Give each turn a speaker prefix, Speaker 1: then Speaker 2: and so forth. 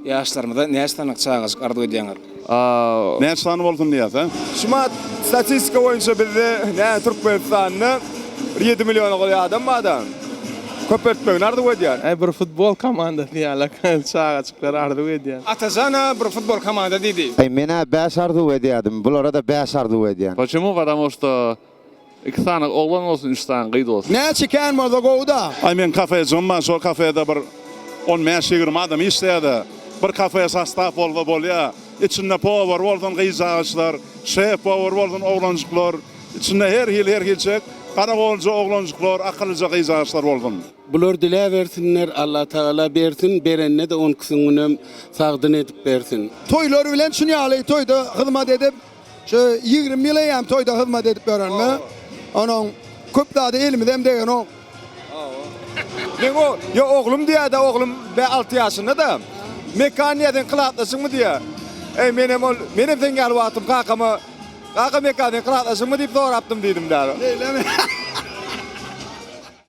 Speaker 1: Ýaşlarymyza näçe sany çagajyk arzuw edýäňiz?
Speaker 2: Näçe sany bolsun diýýäs a?
Speaker 3: Şumat statistika boýunça bizde näme Türkmenistanda bir ýedi milliona golaý adam barda. Köpeltmegini arzuw edýän.
Speaker 4: Äý bir futbol komandasy ýalak çagajyklar arzuw edýän.
Speaker 1: Atajana bir futbol komanda diýdi.
Speaker 5: Äý menä bäş arzuw edýädim bulara-da bäş arzuw edýän.
Speaker 6: Počemu patamo şto Iki sany oglan bolsun üç sany gyz bolsun.
Speaker 3: Näçe kän bolsa gowuda.
Speaker 2: Aý meň kafejigim bar şol kafede bir on bäş ýigrimi adam işleýädä bir kafe sostaw bolsa bolýa içinde powar bolsun gyzjagaçlar şef powar bolsun oglanjyklar içinde her hili her hilçek garagolja oglanjyklar akyllyja gyzjagaçlar bolsun.
Speaker 7: Bular diläbersinler Allatagala bersin berende-de onkusyn günem sagdyn edip bersin.
Speaker 3: Toýlar bilen şun ýaly toýda hyzmat edip Şu 20 ýyl eýýäm toýda hyzmat edip ýörenime, onuň köp zady elimizem degenok. Meň o, ýo oglum diýýär-de, oglum bä alty ýaşynda-da. Mekan diýýär, seň klasdaşyňmy diýýär. Eý, menem ol, menem seň ýaly wagtym kakama, Kaka Mekan seň klasdaşyňmy diýip sorapdym diýdim däl. Şeýlemi?